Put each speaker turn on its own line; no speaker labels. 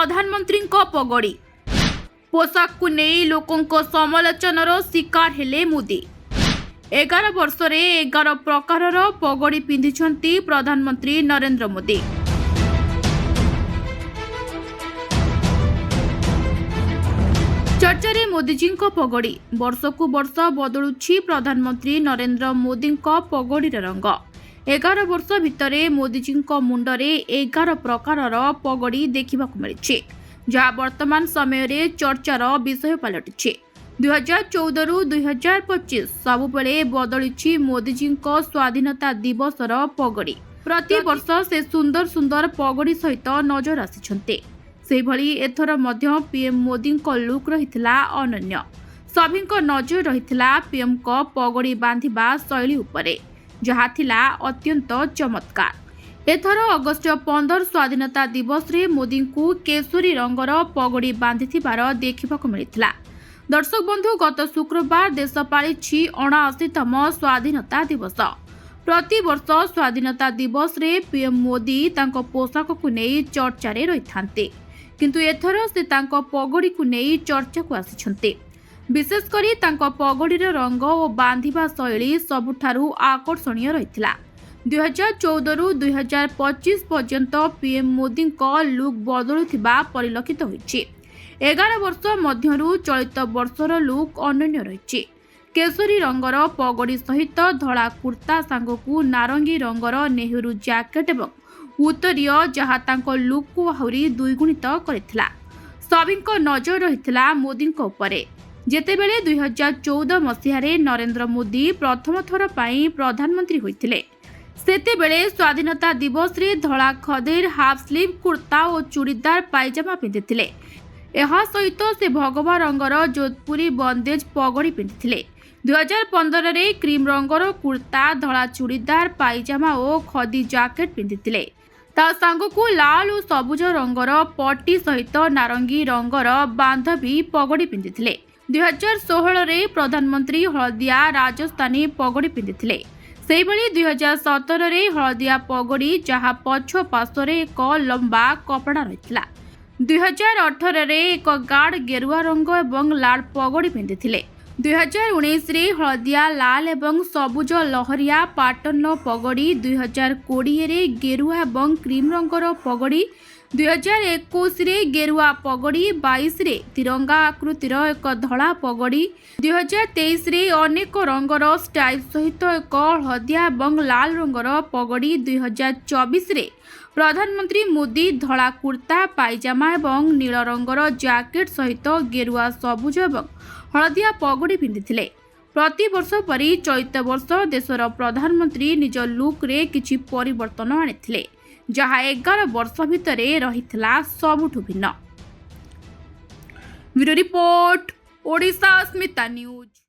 ପ୍ରଧାନମନ୍ତ୍ରୀଙ୍କ ପଗଡ଼ି। ପୋଷାକକୁ ନେଇ ଲୋକଙ୍କ ସମାଲୋଚନାର ଶିକାର ହେଲେ ମୋଦି। 11 ବର୍ଷରେ 11 ପ୍ରକାରର ପଗଡ଼ି ପିନ୍ଧିଛନ୍ତି ପ୍ରଧାନମନ୍ତ୍ରୀ ନରେନ୍ଦ୍ର ମୋଦି। ଚର୍ଚ୍ଚାରେ ମୋଦିଜୀଙ୍କ ପଗଡ଼ି। ବର୍ଷକୁ ବର୍ଷ ବଦଳୁଛି ପ୍ରଧାନମନ୍ତ୍ରୀ ନରେନ୍ଦ୍ର ମୋଦିଙ୍କ ପଗଡ଼ିର ରଙ୍ଗ। 11 ବର୍ଷ ଭିତରେ ମୋଦିଜୀଙ୍କ ମୁଣ୍ଡରେ 11 ପ୍ରକାରର ପଗଡ଼ି ଦେଖିବାକୁ ମିଳିଛି, ଯାହା ବର୍ତ୍ତମାନ ସମୟରେ ଚର୍ଚ୍ଚାର ବିଷୟ ପାଲଟିଛି। 2014ରୁ 2025 ସବୁବେଳେ ବଦଳିଛି ମୋଦିଜୀଙ୍କ ସ୍ୱାଧୀନତା ଦିବସର ପଗଡ଼ି। ପ୍ରତିବର୍ଷ ସେ ସୁନ୍ଦର ସୁନ୍ଦର ପଗଡ଼ି ସହିତ ନଜର ଆସିଛନ୍ତି। ସେହିଭଳି ଏଥର ମଧ୍ୟ ପିଏମ୍ ମୋଦିଙ୍କ ଲୁକ୍ ରହିଥିଲା ଅନନ୍ୟ। ସଭିଙ୍କ ନଜର ରହିଥିଲା ପିଏମ୍ଙ୍କ ପଗଡ଼ି ବାନ୍ଧିବା ଶୈଳୀ ଉପରେ, ଯାହା ଥିଲା ଅତ୍ୟନ୍ତ ଚମତ୍କାର। ଏଥର ଅଗଷ୍ଟ 15 ସ୍ୱାଧୀନତା ଦିବସରେ ମୋଦିଙ୍କୁ କେଶରୀ ରଙ୍ଗର ପଗଡ଼ି ବାନ୍ଧିଥିବାର ଦେଖିବାକୁ ମିଳିଥିଲା। ଦର୍ଶକ ବନ୍ଧୁ, ଗତ ଶୁକ୍ରବାର ଦେଶ ପାଳିଛି 79ତମ ସ୍ୱାଧୀନତା ଦିବସ। ପ୍ରତିବର୍ଷ ସ୍ୱାଧୀନତା ଦିବସରେ ପିଏମ୍ ମୋଦି ତାଙ୍କ ପୋଷାକକୁ ନେଇ ଚର୍ଚ୍ଚାରେ ରହିଥାନ୍ତି, କିନ୍ତୁ ଏଥର ସେ ତାଙ୍କ ପଗଡ଼ିକୁ ନେଇ ଚର୍ଚ୍ଚାକୁ ଆସିଛନ୍ତି। ବିଶେଷ କରି ତାଙ୍କ ପଗଡ଼ିର ରଙ୍ଗ ଓ ବାନ୍ଧିବା ଶୈଳୀ ସବୁଠାରୁ ଆକର୍ଷଣୀୟ ରହିଥିଲା। 2014ରୁ 2025 ପର୍ଯ୍ୟନ୍ତ ପିଏମ୍ ମୋଦିଙ୍କ ଲୁକ୍ ବଦଳୁଥିବା ପରିଲକ୍ଷିତ ହୋଇଛି। 11 ବର୍ଷ ମଧ୍ୟରୁ ଚଳିତ ବର୍ଷର ଲୁକ୍ ଅନନ୍ୟ ରହିଛି। କେଶରୀ ରଙ୍ଗର ପଗଡ଼ି ସହିତ ଧଳା କୁର୍ତ୍ତା ସାଙ୍ଗକୁ ନାରଙ୍ଗୀ ରଙ୍ଗର ନେହେରୁ ଜ୍ୟାକେଟ୍ ଏବଂ ଉତ୍ତରୀୟ, ଯାହା ତାଙ୍କ ଲୁକ୍କୁ ଆହୁରି ଦ୍ୱିଗୁଣିତ କରିଥିଲା। ସଭିଙ୍କ ନଜର ରହିଥିଲା ମୋଦିଙ୍କ ଉପରେ। ଯେତେବେଳେ 2014 ମସିହାରେ ନରେନ୍ଦ୍ର ମୋଦି ପ୍ରଥମ ଥର ପାଇଁ ପ୍ରଧାନମନ୍ତ୍ରୀ ହୋଇଥିଲେ, ସେତେବେଳେ ସ୍ୱାଧୀନତା ଦିବସରେ ଧଳା ଖଦିର ହାଫ୍ ସ୍ଲିଭ୍ କୁର୍ତ୍ତା ଓ ଚୁଡ଼ିଦାର ପାଇଜାମା ପିନ୍ଧିଥିଲେ। ଏହା ସହିତ ସେ ଭଗବା ରଙ୍ଗର ଯୋଧପୁରୀ ବନ୍ଦେଜ ପଗଡ଼ି ପିନ୍ଧିଥିଲେ। 2015ରେ କ୍ରିମ୍ ରଙ୍ଗର କୁର୍ତ୍ତା, ଧଳା ଚୁଡ଼ିଦାର ପାଇଜାମା ଓ ଖଦି ଜ୍ୟାକେଟ୍ ପିନ୍ଧିଥିଲେ। ତା ସାଙ୍ଗକୁ ଲାଲ ଓ ସବୁଜ ରଙ୍ଗର ପଟି ସହିତ ନାରଙ୍ଗୀ ରଙ୍ଗର ବାନ୍ଧବୀ ପଗଡ଼ି ପିନ୍ଧିଥିଲେ। 2016ରେ ପ୍ରଧାନମନ୍ତ୍ରୀ ହଳଦିଆ ରାଜସ୍ଥାନୀ ପଗଡ଼ି ପିନ୍ଧିଥିଲେ। ସେହିଭଳି 2017ରେ ହଳଦିଆ ପଗଡ଼ି, ଯାହା ପଛ ପାର୍ଶ୍ୱରେ ଏକ ଲମ୍ବା କପଡ଼ା ରହିଥିଲା। 2018ରେ ଏକ ଗାଢ଼ ଗେରୁଆ ରଙ୍ଗ ଏବଂ ଲାଲ ପଗଡ଼ି ପିନ୍ଧିଥିଲେ। 2019ରେ ହଳଦିଆ, ଲାଲ ଏବଂ ସବୁଜ ଲହରିଆ ପାଟର୍ନ ପଗଡ଼ି। 2020ରେ ଗେରୁଆ ଏବଂ କ୍ରିମ୍ ରଙ୍ଗର ପଗଡ଼ି। 2021ରେ ଗେରୁଆ ପଗଡ଼ି। 22ରେ ତିରଙ୍ଗା ଆକୃତିର ଏକ ଧଳା ପଗଡ଼ି। 2023ରେ ଅନେକ ରଙ୍ଗର ଷ୍ଟ୍ରାଇପ୍ ସହିତ ଏକ ହଳଦିଆ ଏବଂ ଲାଲ ରଙ୍ଗର ପଗଡ଼ି। 2024ରେ ପ୍ରଧାନମନ୍ତ୍ରୀ ମୋଦି ଧଳା କୁର୍ତ୍ତା, ପାଇଜାମା ଏବଂ ନୀଳ ରଙ୍ଗର ଜ୍ୟାକେଟ୍ ସହିତ ଗେରୁଆ, ସବୁଜ ଏବଂ ହଳଦିଆ ପଗଡ଼ି ପିନ୍ଧିଥିଲେ। ପ୍ରତିବର୍ଷ ପରି ଚଳିତ ବର୍ଷ ଦେଶର ପ୍ରଧାନମନ୍ତ୍ରୀ ନିଜ ଲୁକ୍ରେ କିଛି ପରିବର୍ତ୍ତନ ଆଣିଥିଲେ, ଯାହା 11 ବର୍ଷ ଭିତରେ ରହିଥିଲା ସବୁଠୁ ଭିନ୍ନ। ବ୍ୟୁରୋ ରିପୋର୍ଟ, ଓଡ଼ିଶା ଅସ୍ମିତା ନ୍ୟୁଜ୍।